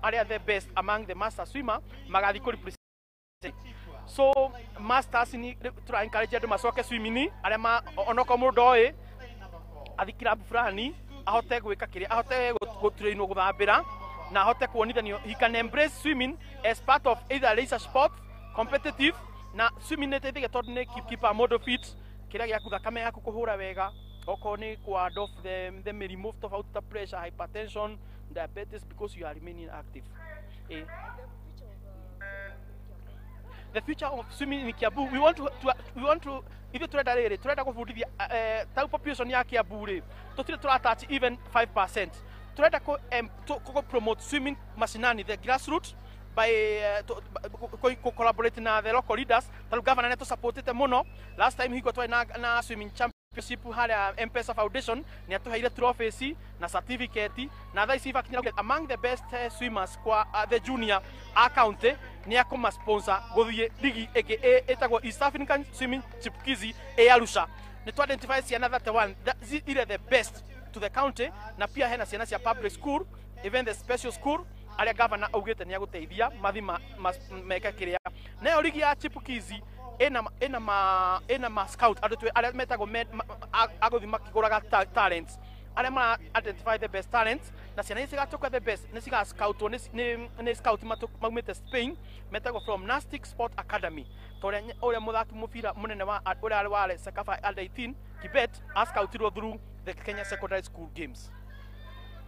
Arĩa the best among the master swimmer magathi kũ represent. So masters ni tura encourage andũ macoke swimming, arĩa ma onokorwo mũndũ oĩ athi club fulani ahote gwĩka kĩrĩa ahote gũtrainwo gũthambĩra na ahote kuonithanio he can embrace swimming as part of either leisure sport, competitive. Na swimming nĩ ĩteithagia tondũ nĩ keep mũndũ fit, kĩrĩa gĩaku thakame yaku kũhũra wega, okorwo nĩ kũ ward off the mĩrimũ tofauti ta pressure, hypertension, diabetes, because you are remaining active. The future of swimming in Kiambu, we want to ithuĩ turenda rĩrĩ, turenda gũbundithia tau population ya Kiambu rĩ, tũtirĩ tũratouch even 5%. Turenda kũ promote swimming mashinani, the grassroots, by ku collaborate na the local leaders. Ta rĩu governor nĩ tũsupportĩte mũno. Last time hingo twarĩ na swimming championship harĩa Mpesa Foundation, nĩ atũheire trophies na certificate. Na thaa ici bakinyĩra among the best swimmers kwa the junior a county, nĩ akũma sponsor gũthiĩ ligi ĩngĩ ĩtagwo East African Swimming Chipukizi ĩ Arusha. Nĩ tũ identify ciana 31 ile the best to the county, na pia hena ciana cia public school, even the special school, arĩa governor augĩte nĩ agũteithia mathi meke kĩrĩa. Nayo ligi ya Chipukizi ĩna ma scout, andũ arĩa metagwo agũthiĩ makĩgũraga talents, arĩa mara identify the best talents, na ciana ici cigatuĩka the best nĩ ciga scoutwo nĩ scout maumĩte Spain metagwo from Nastic Sport Academy, ta ũrĩa mũthaki mũbira mũnene wa ũrĩa arĩ wa CECAFA under 18 Kibet ascoutirwo through the Kenya Secondary School Games.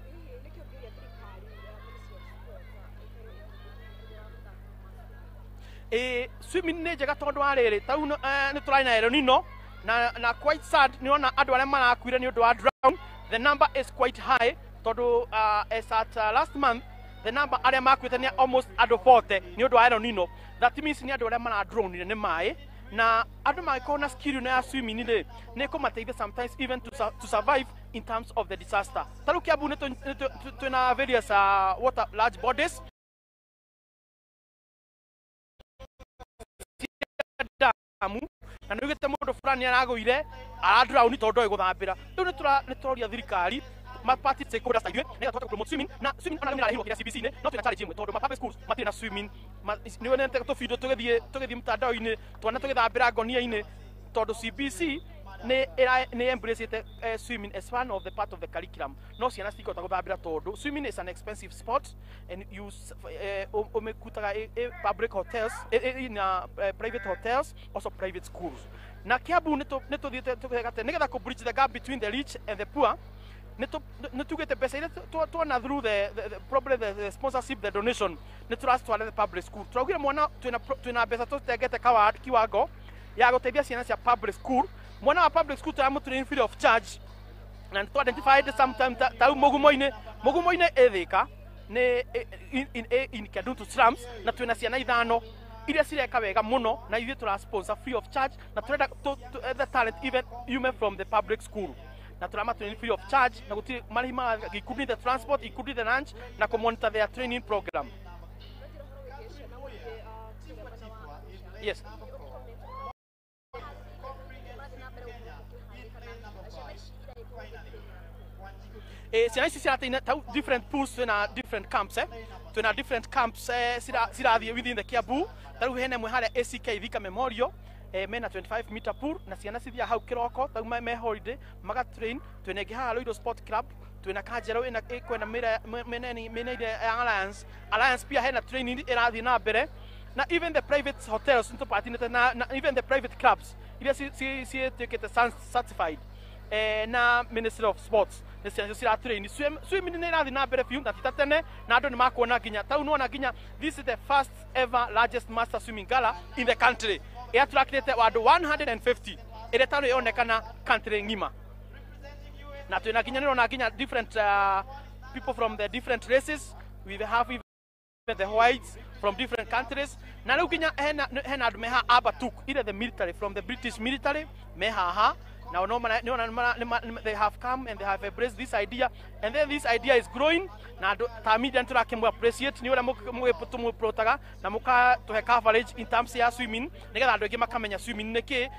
Hihi nĩkĩo kĩũria thirikari ya Ministry of Sports ĩkorwo ĩkĩingĩrĩra mũthako wa Ĩ, swimming nĩ njega tondũ wa rĩrĩ, tau nĩ tũrarĩ na El Nino na quite sad nĩ ona andũ arĩa marakuire nĩ ũndũ wa drown, the number is quite high, tondũ as at last month the number arĩa makuĩte nĩ almost andũ 40 nĩ ũndũ wa El Nino. That means nĩ andũ arĩa maradrownire nĩ maĩ, na andũ mangĩkorwo na skill ĩno ya swimming rĩ, nĩ kũmateithia sometimes even to survive in terms of the disaster. Ta rĩu Kiambu nĩ twĩna various water large bodies, damu, na nĩ ugĩte mũndũ fulani aragũire aradrown tondũ ndoĩ gũthambĩra. Rĩu nĩ tũroria thirikari mapati stakeholders ta ithuĩ nĩgetha tũhote promote swimming. Na swimming ona nĩ ĩrarehirwo kĩrĩa CBC-inĩ, no twĩna challenge ĩmwe tondũ ma public schools matirĩ na swimming. Nĩ wonete tũbindo tũgĩthiĩ mtandao-inĩ, twana tũgĩthambĩra ngonia-inĩ, tondũ CBC nĩ nĩ embrace swimming as one of the part of the curriculum, no ciana citingĩhota gũthambĩra tondũ swimming is an expensive sport and you ũmĩkutaga public hotels, in private hotels, also private schools. Na Kiambu nĩ tũthiĩte tũgekate nĩgetha kũ bridge the gap between the rich and the poor. Nĩ tugĩte mbeca iria tuona through the probably the sponsorship, the donation, nĩ tũracitwara the public school. Tũraugire mwana twĩna mbeca tũtengete kiwango ya gũteithia ciana cia public school. Mwana wa public school tũramũtrain free of charge, na nĩ tũ identified sometime tau Mũgumo-inĩ ĩ Thĩka nĩ in Kiandutu slums, na twĩna ciana ithano iria cireka wega mũno, na ithuĩ tũra sponsor free of charge, na tũrenda the talent even yume from the public school, na tũramatrain free of charge, na gũtirĩ marĩhi ma, including the transport, including the lunch, na kũ monitor their training program. Ũranjĩra ũhoro wĩgiĩ ciana gũthiĩ kũrĩa mwena wa Arusha. Yes. Hihi ũngĩcomment ũrathiĩ na mbere gũkorwo gũkĩharĩka na ciana ici iragĩkorwo igĩtrainĩra kũ? Ciana ici ciratraina tau different pools, twĩna different camps, twĩna different camps cirathiĩ within the Kiambu. Ta rĩu hena ĩmwe harĩa ACK Thika Memorial, mena 25 meter pool, na ciana cithiaga hau kĩroko tau me holiday magatrain. Twĩna ĩngĩ haha Ruiru Sport Club, twĩna Kanjerũ ĩna ĩkwena mĩena ĩrĩa ya Alliance, pia hena training ĩrathiĩ na mbere. Na even the private hotels nĩ tũpatinĩte na even the private clubs iria ciĩtĩkĩte certified na Ministry of Sports, nĩ ciana ciratrain. Swimming nĩ ĩrathiĩ na mbere biũ na ti ta tene, na andũ nĩ makuona nginya tau nĩwona nginya this is the first ever largest master swimming gala in the country, ĩattractĩte andũ 150, ĩrĩa tano ĩonekana country ng'ima. Na twĩna nginya nĩrona nginya different people from the different races. We have even the whites from different countries, na rĩu nginya hena andũ meha Abatuk ile the military, from the British military me haha, na no mara no they have come and they have embraced this idea, and then this idea is growing. Na andũ ta media nĩ tũrakĩmũ appreciate nĩ ũrĩa mũgĩtũmũprotaga na mũkatũhe coverage in terms ya swimming, nĩgetha andũ aingĩ makamenya swimming nĩ kĩ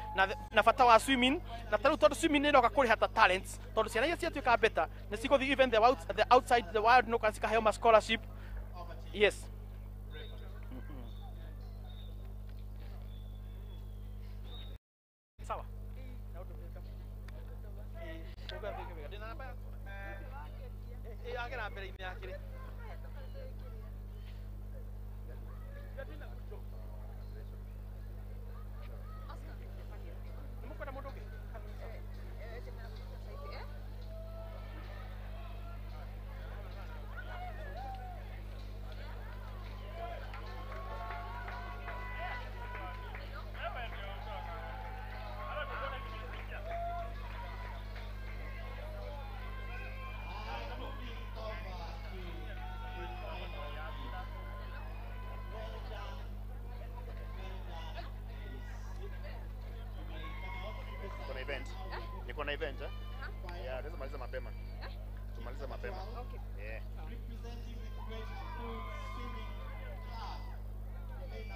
na bata wa swimming. Na tarĩu tondũ swimming nĩ ĩroka kũrĩha ta talents, tondũ ciana iria ciatuĩka better nĩ cigũthiĩ even the outside the world, no kana cikaheo ma scholarship. Yes. Sawa. Event. Niko na event eh? Yeah, tunaweza maliza mapema. Tumaliza mapema. Okay. Yeah.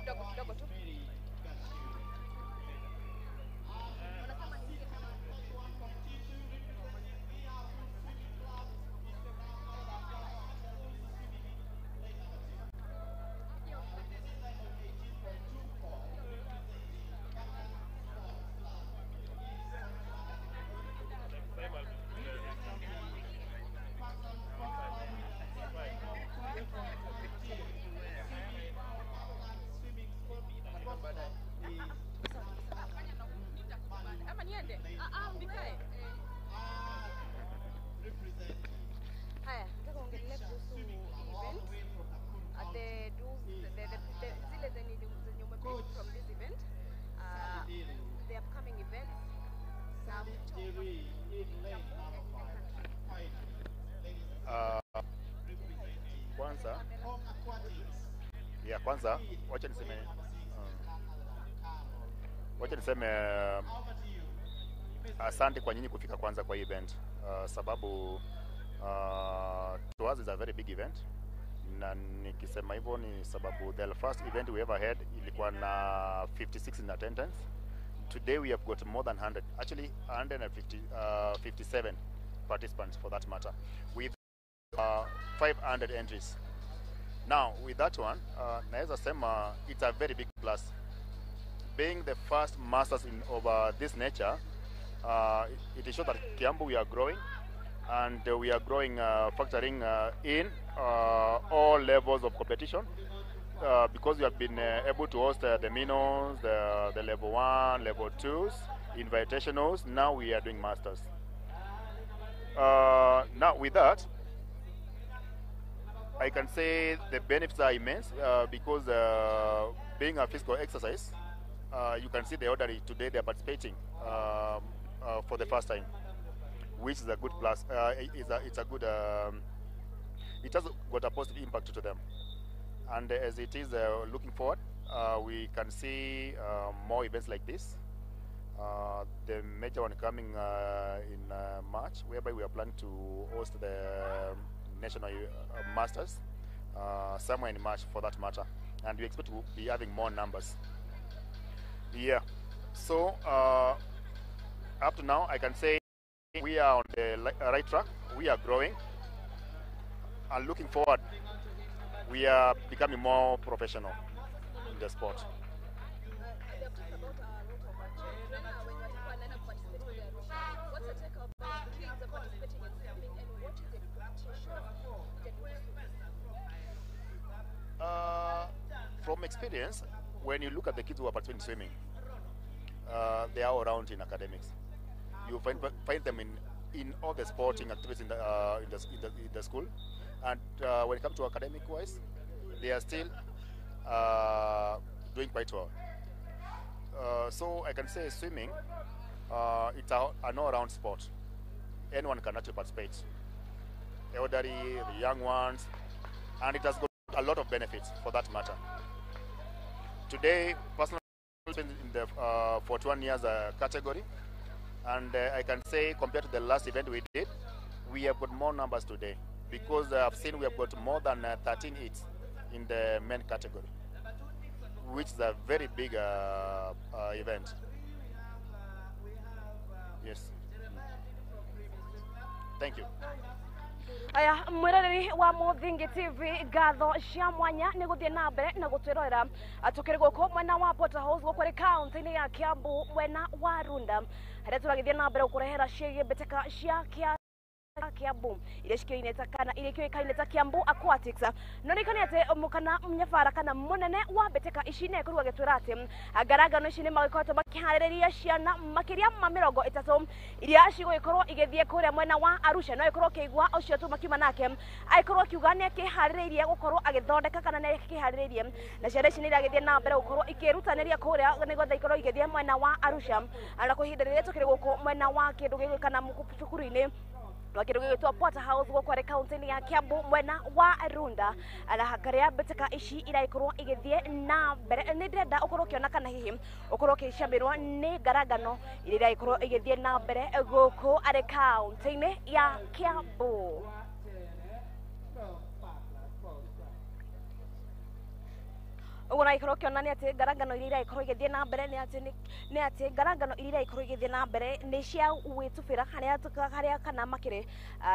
Kidogo kidogo tu. Haya, nataka ongelea kuhusu event. The dues, the zile zenye umepick from this event, the upcoming events na Kwanza ya kwanza wacha niseme asante kwa nyinyi kufika kwanza kwa hii event, sababu to us is a very big event, na nikisema hivyo ni sababu the first event we ever had ilikuwa na 56 in attendance. Today we have got more than 100, actually 157 participants for that matter, with 500 entries. Now with that one, naweza sema it's a very big plus. Being the first masters in over this nature, it shows that Kiambu we are growing, and we are growing factoring in all levels of competition, because we have been able to host the minnows, the level 1, level 2s, invitationals. Now we are doing masters. Now with that, I can say the benefits are immense, because being a physical exercise, you can see the elderly today, they are participating for the first time, which is a good plus. It's a good, it has got a positive impact to them. And as it is looking forward, we can see more events like this. The major one coming in March, whereby we are planning to host the National Masters somewhere in March for that matter. And we expect to be having more numbers. Yeah, so up to now, I can say we are on the right track. We are growing, and looking forward, we are becoming more professional in the sport. From experience, when you look at the kids who are participating in swimming, they are all around in academics. You find them in all the sporting activities in the school, and when it comes to academic wise, they are still doing quite well. So I can say swimming, it's an all-round sport. Anyone can actually participate. Elderly, the young ones, and it has got a lot of benefits for that matter. Today, personally, in the 41 years category, and I can say compared to the last event we did, we have got more numbers today, because I've seen we have got more than 13 hits in the men category, which is a very big event. Yes. Thank you. Aya mwirereri wa Muthingi TV, ngatho cia mwanya nĩ gũthiĩ na mbere na gũtwĩrorera. Tũkĩrĩ gũkũ mwena wa Potter House, gũkũ rĩ kaunti-inĩ ya Kiambu, mwena wa Runda, harĩa tũragĩthiĩ na mbere gũkũrehera ciĩgiĩ mbĩtĩka cia Kiambu iria cikĩoine ta kana iria kĩũĩkaine ta Kiambu Aquatics. No nĩkane atĩ mũkana mũnyabara kana mũnene wa mbĩtĩka ici nĩ akorirwo agĩtwĩra atĩ ngarangano ici nĩ magĩkoretwo makĩharĩrĩria ciana makĩria ma 30 iria cigũgĩkorwo igĩthiĩ kũrĩa mwena wa Arusha. No ĩkorwo ũkĩigua ũcio tu makiuma nake agĩkorwo akiuga nĩ akĩharĩrĩirie gũkorwo agĩthondeka kana nĩ akĩharĩrĩirie, na ciana ici nĩ iragĩthiĩ na mbere gũkorwo ikĩrutanĩria kũrĩa nĩgetha ikorwo igĩthiĩ mwena wa Arusha. Na kwa ihinda rĩrĩa tũkĩrĩ gũkũ mwena wa kĩndũ gĩgũ kana cukuru-inĩ wa kĩndũ gĩgwĩtwo Potter House gũkũ arĩ kaunti-inĩ ya Kiambu, mwena wa Runda, na karĩa mbĩtĩka ici iragĩkorwo igĩthiĩ na mbere. Nĩ ndĩrenda ũkorwo ũkĩona kana hihi ũkorwo ũkĩcamirwo nĩ ngarangano iria iragĩkorwo igĩthiĩ na mbere gũkũ arĩ kaunti-inĩ ya Kiambu. Ũguo ũragĩkorwo ũkĩona nĩ atĩ ngarangano iria iragĩkorwo igĩthiĩ na mbere nĩ atĩ ngarangano iria iragĩkorwo igĩthiĩ na mbere nĩ cia gwĩtubĩra harĩa kana makĩrĩ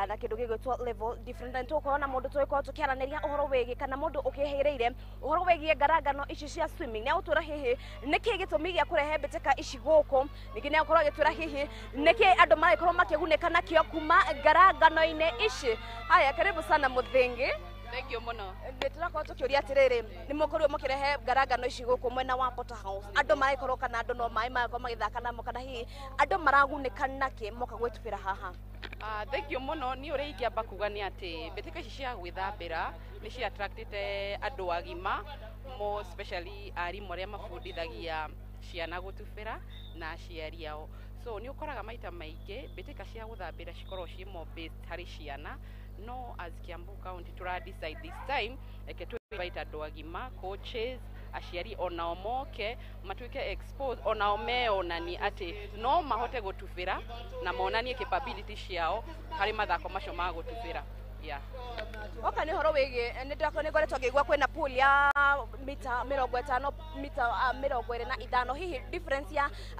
na kĩndũ gĩgwĩtwo level different. Na nĩtũgũkorwo na mũndũ tũgĩkorwo tũkĩaranĩria ũhoro wĩgiĩ kana mũndũ ũkĩhĩrĩire ũhoro wĩgiĩ ngarangano ici cia swimming. Nĩ agũtwĩra hihi nĩkĩ gĩtũmi gĩa kũrehe mbĩtĩka ici gũkũ, ningĩ nĩ agũkorwo agĩtwĩra hihi nĩkĩ andũ maragĩkorwo makĩgunĩka nakĩo kuma ngarangano-inĩ ici. Haya, karibu sana Muthingi. Thank you mũno. Nĩ tũrakorwo tũkĩũria atĩrĩrĩ, nĩ mũkorirwo mũkĩrehe ngarangano ici gũkũ mwena wa Potter House, andũ maragĩkorwo kana andũ no maĩ maragĩkorwo magĩthaka namo, kana hihi andũ maragunĩka nakĩ moka gwĩtubĩra haha? Thank you mũno. Niĩ ũrĩa ingĩamba kuga nĩ atĩ mbĩtĩka ici cia gwĩthambĩra nĩ ci attractĩte andũ agima, more especially arimũ arĩa mabundithagia ciana gũtubĩra na aciari ao. So nĩ ũkoraga maita maingĩ mbĩtĩka cia gũthambĩra cikoragwo ciĩ more based harĩ ciana, no as Kiambu County tura decide this time reke tu invite andũ agima, coaches, aciari onao moke matuĩke exposed, onao meonanie atĩ no mahote gũtubĩra na monanie capability ciao harĩ mathako macio ma gũtubĩra. Yeah. Oka nĩ ũhoro wĩgiĩ nĩ ngoretwo ngĩigua kwĩna pool ya mita 50, mita 25, hihi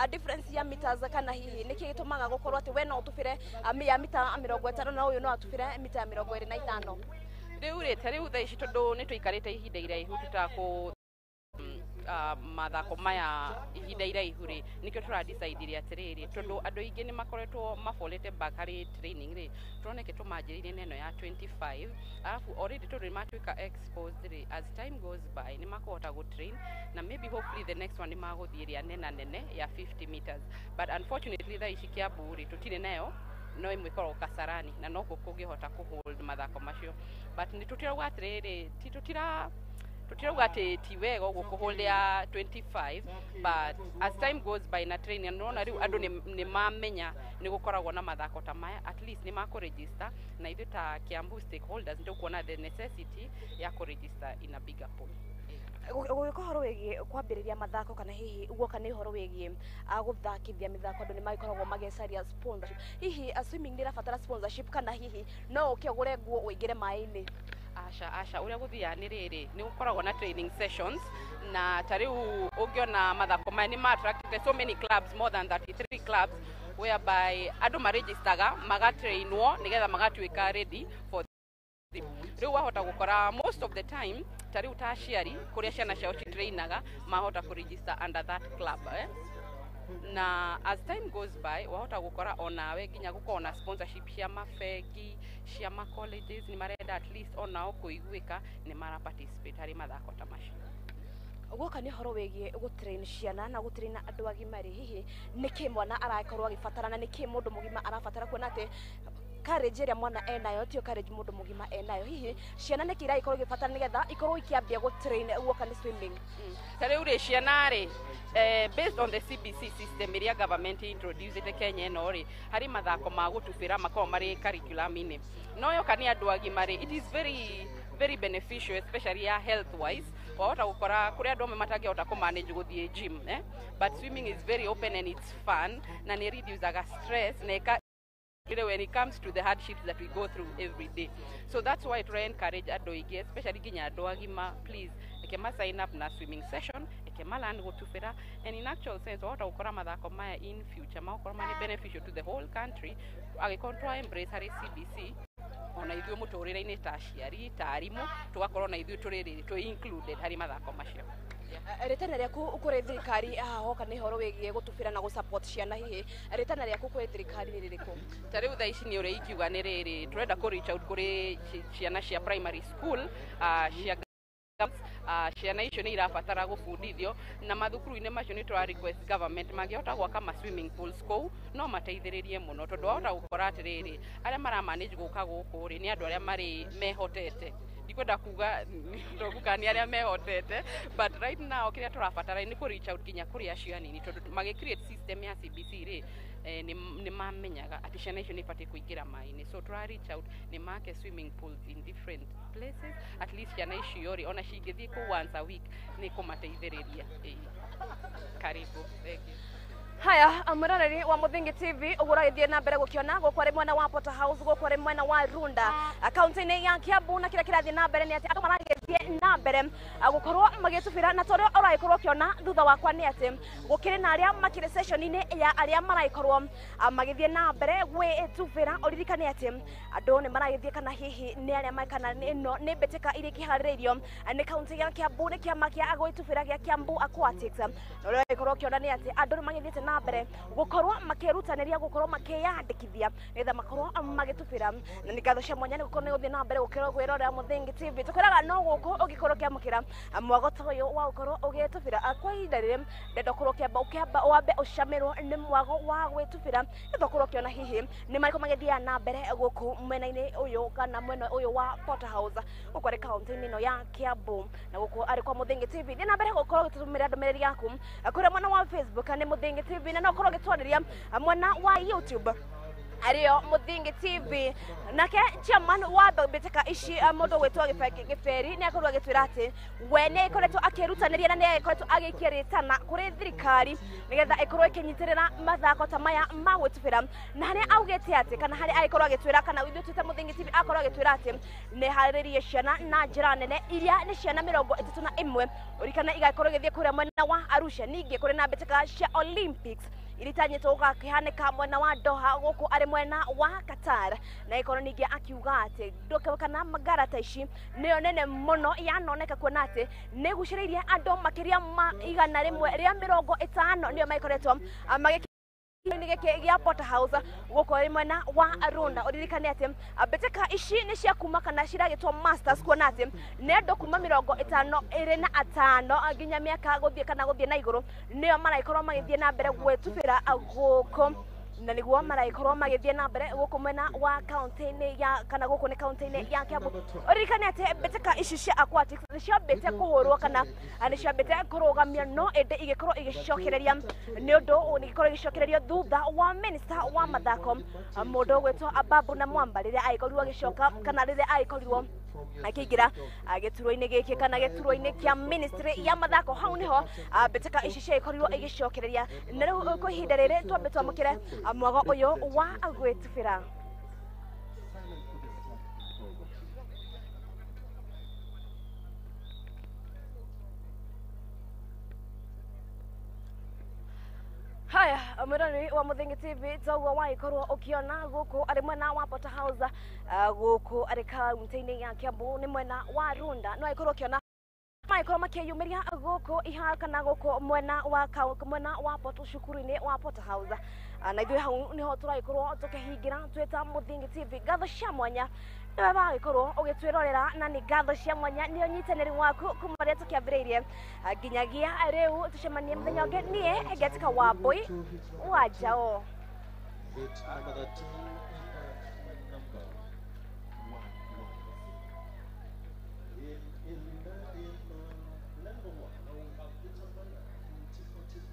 difference ya meters kana hihi nĩkĩ gĩtũmaga gũkorwo atĩ we no ũtubĩre ya mita 50 na ũyũ no atubĩre mita 25? Rĩu rĩ, ta rĩu thaa ici tondũ nĩ tũikarĩte ihinda iraihu tũtakũ mathako maya ihinda iraihu rĩ, nĩkĩo tũradecide atĩrĩrĩ, tondũ andũ aingĩ nĩ makoretwo mabolete back harĩ training rĩ, tũroneke tũmanjĩrĩirie na ĩno ya 25, arabu already tondũ nĩ matuĩka exposed rĩ, as time goes by nĩ makũhota gũtrain na maybe hopefully the next one nĩ magũthiĩ ĩrĩa nena nene ya 50 meters. But unfortunately thaa ici Kiambu rĩ, tũtirĩ nayo, no ĩmwe ĩkoragwo Kasarani na no kũ kũngĩhota kũhold mathako macio. But nĩ tũtirauga atĩrĩrĩ, ti tũtirauga atĩ ti wega ũguo kũhold ya 25, but as time goes by na training nona rĩu andũ nĩ mamenya nĩ gũkoragwo na mathako ta maya, at least nĩ makũregister, na ithuĩ ta Kiambu stakeholders nĩ tũkuona the necessity ya kũregister in a bigger pool. Gũgĩka ũhoro wĩgiĩ kwambĩrĩria mathako kana hihi guoka nĩ ũhoro wĩgiĩ gũthakithia mĩthako, andũ nĩ magĩkoragwo magĩcaria sponsorship. Hihi swimming nĩ ĩrabatara sponsorship kana hihi no ũke ũgũre nguo ũingĩre maĩ-inĩ? Aca, aca, ũrĩa gũthiaga nĩ rĩrĩ, nĩ gũkoragwo na training sessions, na ta rĩu ũngĩona mathako maya nĩ ma attracted so many clubs, more than 33 clubs, whereby andũ maregistaga magatrainwo nĩgetha magatuĩka ready for rĩu. Wahota gũkora most of the time ta rĩu ta aciari kũrĩa ciana ciao citrainaga mahota kũregister under that club, eh? Na as time goes by wahota gũkora onawe nginya gũkorwo na sponsorship cia mabengi, cia ma colleges, nĩ marenda at least onao kũiguĩka nĩ mara participate harĩ mathako ta macio. Guoka nĩ ũhoro wĩgiĩ gũtrain ciana na gũtrain andũ agima rĩ, hihi nĩkĩ mwana arakorwo agĩbatara na nĩkĩ mũndũ mũgima arabatara, kuona atĩ courage ĩrĩa mwana enayo tiyo courage mũndũ mũgima enayo? Hihi ciana nĩkĩ iragĩkorwo igĩbatara nĩgetha ikorwo ikĩambia gũtrain guoka nĩ swimming? Ta rĩu rĩ, ciana rĩ, based on the CBC system ĩrĩa government introduced Kenya ĩno rĩ, harĩ mathako ma gũtubĩra makoragwo marĩ curriculum-inĩ. No yoka nĩ andũ agima rĩ, it is very very beneficial, especially ya health wise. Wahota gũkora kũrĩ andũ amwe matangĩhota kũmanage gũthiĩ gym, eh? But swimming is very open and it's fun na nĩ reducaga stress na ĩka when it comes to the hardships that we go through every day. So that's why try encourage andũ aingĩ, especially nginya andũ agima, please eke ma sign up na swimming session, eke ma learn gũtubĩra. And in actual sense wahota gũkora mathako maya in future magũkorwo marĩ beneficial to the whole country angĩkorwo twa embrace harĩ CBC. Ona ithuĩ mũtũrĩre-inĩ ta aciari, ta arimũ, tũgakorwo na ithuĩ tũrĩ twĩ included harĩ mathako macio. Rĩtana rĩaku kũrĩ thirikari haha hoka nĩ ũhoro wĩgiĩ gũtubĩra na gũ-support ciana, hihi rĩtana rĩaku kũrĩ thirikari nĩ rĩrĩkũ? Ta rĩu thaa ici nĩ ũrĩa ingiuga nĩ rĩrĩ, tũrenda kũ reach out kũrĩ ciana cia primary school, cia ciana icio nĩ irabatara gũbundithio na mathukuru-inĩ macio. Nĩ tũra request government mangĩhota gwaka ma swimming pools kũu, no mateithĩrĩrie mũno, tondũ wahota gũkora atĩrĩrĩ, arĩa mara manage gũka gũkũ rĩ, nĩ andũ arĩa marĩ mehotete. Ndikwenda kuga ndoguka nĩ arĩa mehotete, but right now kĩrĩa tũrabatara nĩ kũ reach out nginya kũrĩ acio anini, tondũ magĩ create system ya CBC rĩ, nĩ mamenyaga atĩ ciana icio nĩ ibatiĩ kũingĩra maĩ-inĩ. So tũra reach out nĩ make swimming pools in different places. At least ciana icio rĩ, ona cingĩthiĩ kũu once a week, nĩ kũmateithĩrĩria. Ĩĩ. Karibu, thank you. Haya, mwĩroreri wa Mũthingi TV, ũguo ũragĩthiĩ na mbere gũkĩona gũkũ arĩ mwena wa Potter House, gũkũ arĩ mwena wa Runda, kaunti-inĩ ya Kiambu, na kĩrĩa kĩrathiĩ na mbere nĩ atĩ andũ maragĩthiĩ na mbere gũkorwo magĩtubĩra, na ta ũrĩa ũragĩkorwo ũkĩona thutha wakwa nĩ atĩ gũkĩrĩ na arĩa makĩrĩ session-inĩ ya arĩa maragĩkorwo magĩthiĩ na mbere gwĩtubĩra. Ũririkane atĩ andũ nĩ maragĩthiĩ, kana hihi nĩ arĩa kana ĩno nĩ mbĩtĩka iria ikĩharĩrĩirio nĩ kaunti ya Kiambu nĩ kĩama kĩa gwĩtubĩra gĩa Kiambu Aquatics. Na ũrĩa ũragĩkorwo ũkĩona nĩ atĩ andũ nĩ magĩthiĩte na mbere gũkorwo makĩrutanĩria gũkorwo makĩyandĩkithia nĩgetha makorwo magĩtubĩra, na nĩ ngatho cia mwanya nĩ gũkorwo nĩ gũthiĩ na mbere gũkĩrwo kwĩrorera Mũthingi TV. Tũkwĩraga no gũkũ ũngĩkorwo ũkĩamũkĩra mwago ta ũyũ wa gũkorwo ũgĩtubĩra. Kwa ihinda rĩrĩ ndenda ũkorwo ũkĩamba ũkĩamba wambe ũcamĩrwo nĩ mwago wa gwĩtubĩra, nĩgetha ũkorwo ũkĩona hihi nĩ marĩkũ magĩthiaga na mbere gũkũ mwena-inĩ ũyũ kana mwena ũyũ wa Potter House, gũkũ arĩ kaunti-inĩ ĩno ya Kiambu, na gũkũ arĩ kwa Mũthingi TV. Thiĩ na mbere gũkorwo ũgĩtũtũmĩra ndũmĩrĩri yaku kũrĩa mwena wa Facebook nĩ Mũthingi TV, na no ũkorwo ũgĩtwarĩria mwena wa YouTube arĩo Mũthingi TV. Nake chairman wa mbĩtĩka ici, mũndũ gwĩtwo Gĩberi, nĩ akorirwo agĩtwĩra atĩ we nĩ akoretwo akĩrutanĩria na nĩ akoretwo agĩikia rĩtana kũrĩ thirikari nĩgetha ĩkorwo ĩkĩnyitĩrĩra mathako ta maya ma gwĩtubĩra, na harĩa augĩte atĩ kana harĩa agĩkorwo agĩtwĩra kana ithuĩ twĩta Mũthingi TV, akorwo agĩtwĩra atĩ nĩ harĩrĩrie ciana na njĩra nene, iria nĩ ciana 31, ũrikana igakorwo igĩthiĩ kũrĩa mwena wa Arusha. Ningĩ kũrĩ na mbĩtĩka cia Olympics iria itanyĩtwo gũgakĩhanĩka mwena wa Doha, gũkũ arĩ mwena wa Qatar, na ĩkorwo ningĩ akiuga atĩ ndũke kana ngara ta ici nĩyo nene mũno yanoneka, kuona atĩ nĩ ĩgucĩrĩirie andũ makĩria ma 150, nĩo magĩkoretwo magĩ gĩkĩ gĩa Potter House gũkũ arĩ mwena wa Runda. Ũririkane atĩ mbĩtĩka ici nĩ cia kuma kana ciragĩtwo masters, kuona atĩ nĩ andũ kuma 55 nginya mĩaka gũthiĩ kana gũthiĩ na igũrũ nĩo maragĩkorwo magĩthiĩ na mbere gwĩtubĩra gũkũ, na nĩguo maragĩkorwo magĩthiĩ na mbere gũkũ mwena wa kaunti-inĩ ya kana gũkũ nĩ kaunti-inĩ ya Kiambu. Ũririkane atĩ mbĩtĩka ici cia aquatics nĩ ciambĩte kũhũrwo kana nĩ ciambĩte kũrũgamio, no ĩndĩ igĩkorwo igĩcokereria nĩ ũndũ igĩkorwo igĩcokererio thutha wa minister wa mathako, mũndũ ũgwĩtwo Ababu na Mwamba, rĩrĩa agĩkorirwo agĩcoka kana rĩrĩa agĩkorirwo akĩingĩra gĩturwa-inĩ gĩkĩ kana gĩturwa-inĩ kĩa ministry ya mathako. Hau nĩho mbĩtĩka ici ciagĩkorirwo igĩcokereria, na rĩu kwa ihinda rĩrĩ twambe twamũkĩre mwago ũyũ wa gwĩtubĩra. Haya, mwĩroreri wa Mũthingi TV, toguo wagĩkorwo ũkĩona gũkũ arĩ mwena wa Potter House, gũkũ arĩ kaunti-inĩ ya Kiambu nĩ mwena wa Runda, no agĩkorwo ũkĩona magĩkorwo makĩyumĩria gũkũ iha kana gũkũ mwena wa mwena wa Port cukuru-inĩ wa Potter House. Na ithuĩ hau nĩho tũragĩkorwo tũkĩhingĩra twĩta Mũthingi TV. Ngatho cia mwanya nĩwe wagĩkorwo ũgĩtwĩrorera, na nĩ ngatho cia mwanya nĩ ũnyitanĩri waku kuma rĩrĩa tũkĩambĩrĩirie nginyagia rĩu. Tũcemanie mũthenya ũngĩ. Niĩ ngetika Wambui wa Njao. Gate number 13, number 1 1. In number 1, now we have Peter Baya, 45.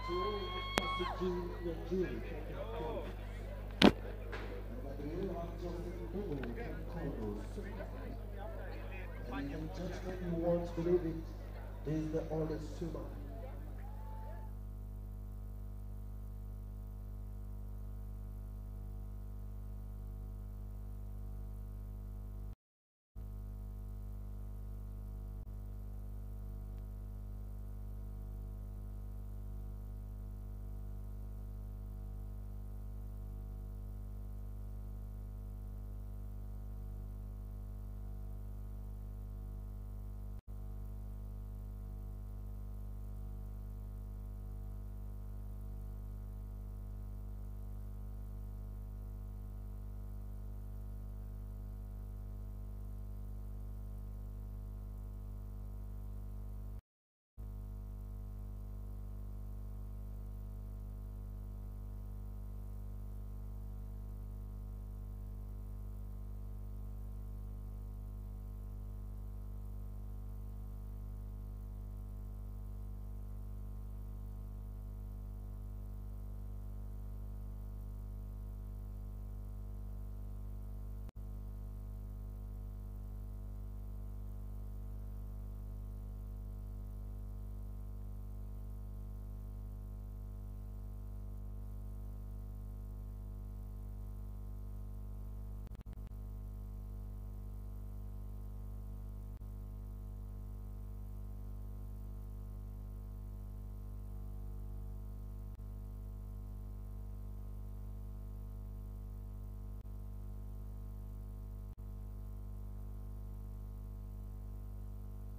2, Pastor Nyanjiri from Nakuru. Number 3, we have Joseph Mbulu from Congo. Ladies and gentlemen, you won't believe it. This is the oldest swimmer.